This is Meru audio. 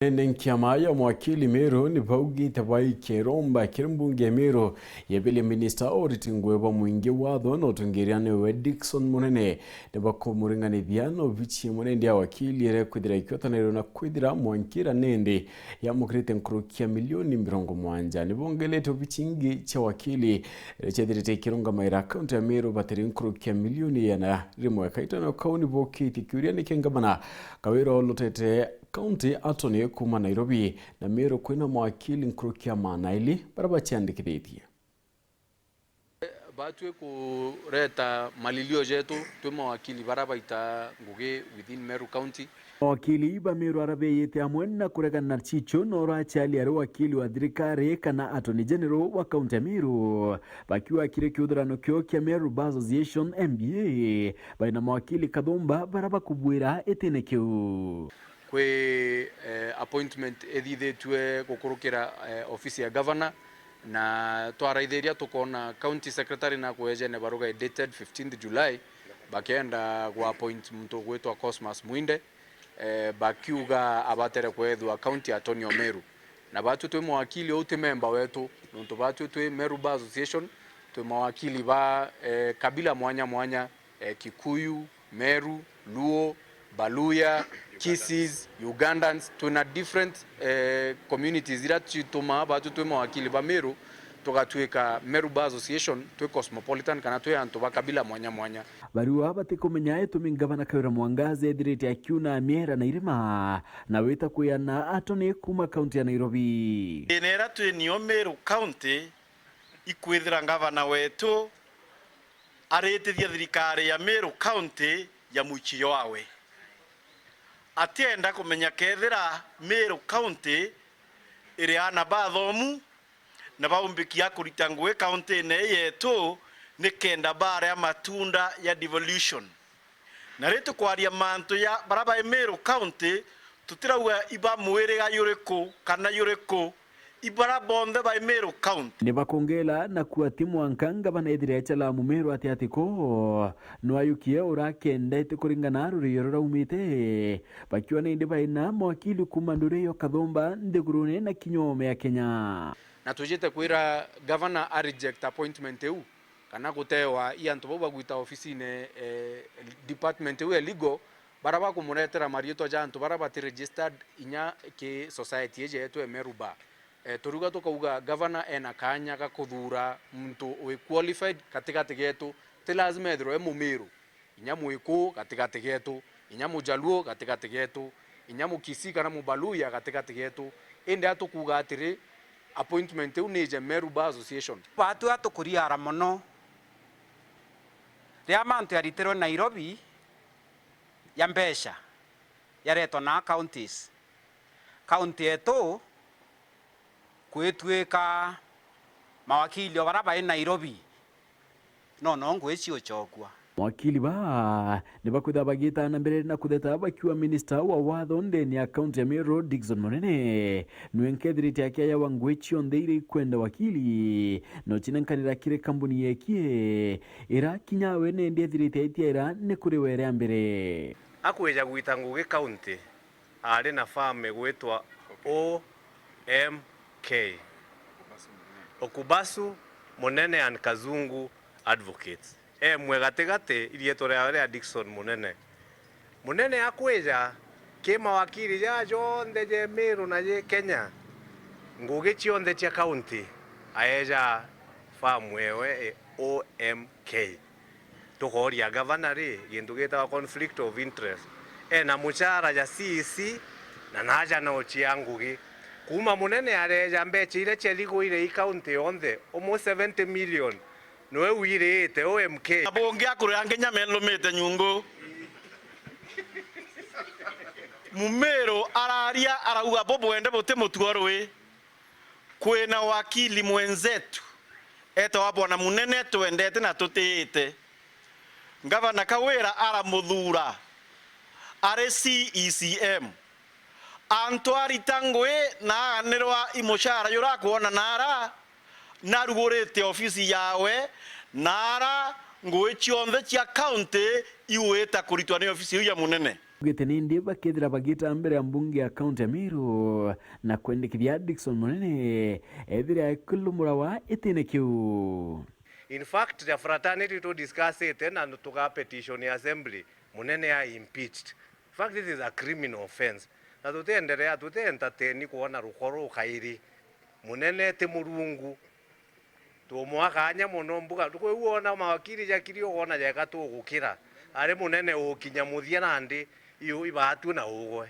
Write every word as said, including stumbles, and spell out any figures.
Ene nkiama ya mawakili Meru ni baugite baikia iromba kiri mbunge ya Meru yebele minista Oriti Ngugi bwa mwingi watho na utongeria niwe Dickson Munene ni bakumuringanithia na obichi imwe nindi ya wakili iria kwithira ikiotanirwe na kwithira mwankira nindi yamukirite nkuruki ya milioni mirongo mwanja. Ni bongelete obichi ingi cia wakili iria ciathirite ikirungamaira kaunti ya Meru batiri nkuruki ya milioni igana rimwe. Kaitano kau ni bokitie kiuria niki ngavana Kawira olotete kaunti atoni kuuma Nairobi na Meru kwina mawakili nkuruki ya maana ili baria baciandikithitie. Batwi kureta malilio jetu, twi mawakili bara baita ngugi within Meru County. Mawakili ba Meru ara beyite amwe na kuregana na Chicho no urachali ari wakili wa thirikari kana Attorney General wa kaunti ya Meru, bakiuga kiri kiuthurano kio kia Meru Bar Association, M B A, baina mawakili kathumba bara bakubwira itine kiu. Kwi, eh, appointment ithithitue gukurukira, eh, ofisi ya governor, na twaraithiria tukoona county secretary na kwejene baruga dated fifteenth July, bakenda gwa appoint muntu ugwitwa Cosmas Mwinde, eh, bakiuga abatere kwethwa county attorney o Meru. Na batwi twi mwakili uu ti memba wetu, nontu batwi twi Meru Bar Association, twi mawakili ba, eh, kabila mwanya mwanya, eh, Kikuyu, Meru, Luo, Baluya, Kisii, Ugandans, twina different, eh, communities iria citumaa batwi twi mawakili ba Meru, tugatwika Meru Bar Association, twi cosmopolitan kana twi antu ba kabila mwanya mwanya. Barua batikumenya itumi ngavana Kawira Mwangaza ethirite akiuna miera na irima na wita kwiana atoni kuuma kaunti ya Nairobi. Thina iria twi nio Meru County ikwithira ngavana wetu aritithia thirikari ya Meru County ya mwikijo wawe. Atienda kumenya kethira Meru County iri ana bathomu na baumbikia kurita ngugi kaunti-ini ii yetu nikenda baria matunda ya devolution. Na ri tukwaria mantu ya bara bai Meru County, tutirauga iba mwiriga juriku kana juriku, ibara bonthe bai Meru County. Ni bakongela na kuuga ti mwanka ngavana ethire ecalamu Meru ati ati ko no ayukie urakendete kuringana na rurio ruraumite, bakiuga nindi baina mawakili kuuma nduri yo kathumba nthigurune na kinya oome ya Kenya. Na tujite kwira gavana a reject appointment iu, kana gutewa i antu bau bagwita ofisine, eh, department iu ya legal, bara bakumuretera mariitwa ja antu bara bati registered inya ki society iji yetu ya Meru Bar. Eh, turiuga tukauga gavana ena kaanya ga kuthuura muntu wi qualified gatigati geetu, ti lazima ethirwe e Mumiru. Inya Mwikuu gatigati geetu, inya Mujaluo gatigati geetu, inya Mukisii kana Mubaluya gatigati geetu. Indi a tukuuga atiri, appointment iu niije Meru Bar Association. Baatu a tukuriara mono riria mantu jaritirwe Nairobi ja mbeca jaretwa na counties. County yeetu kwitwika mawakili o bara bai Nairobi, no, no ngwiji ucokua. Mawakili baa ni bakwithirwa bagiita na mbere na kutheta bakiuga minista wa watho ndene ya kaunti ya Meru, Dickson Munene, nwe nkethirite akiayawa ngugi cionthe iria ikwenda wakili, no cinenkanira kiri kambuni yekie, ira kinya we nende ethirite aitiaira ni kuri we ria mbere. Akwija gwita ngugi kaunti, aari na firm igwitwa O M K, Okubasu Munene and Kazungu Advocates. Emwe gatigati, iriitwa riawe ria Dickson Munene. Munene akwija, ki mawakili jaa jonthe je Meru na je Kenya, ngugi cionthe cia kaunti, aeja firm yewe O M K. Tukooria gavana ri, gintu gitagwa conflict of interest. Ena muchara ja C E C, na naja no cia ngugi. Kuuma Munene areja mbecha iria ciathigwire i kaunti yonthe, almost seventy million, niwe wirite O M K. Na bungi akuria nginya melumite nyungu. Mumiru araria arauga, bubwende buti mutuo rui. Kwina wakili mwenzetu etawa Bwana Munene, twendete na tutiite. Ngavana Kawira aramuthuura ari C E C M. Antu arita ngugi na aganirwa i muchara jura akwona naara, narugurite ofisi yawe, naara ngugi cionthe cia kaunti igwita kuritwa ni ofisi iu ya Munene. Augite nindi bakethira bagiita mbere ya mbunge ya kaunti ya Meru na kwendekithia Dickson Munene ethire akilumurawa itine kiu. In fact, the fraternity tu discussite na tuga petition ya assembly, Munene a impeached. In fact, this is a criminal offense. Na tutienderea, tuti entertain kuona ruko ruu kairi. Munene ti Murungu. Tumwa kanya mono mbuga. Tukwigua ona mawakiri jakiri ugona jeka tugukira. Ari Munene ukinya muthia nandi, iyo ibatue na ugwe.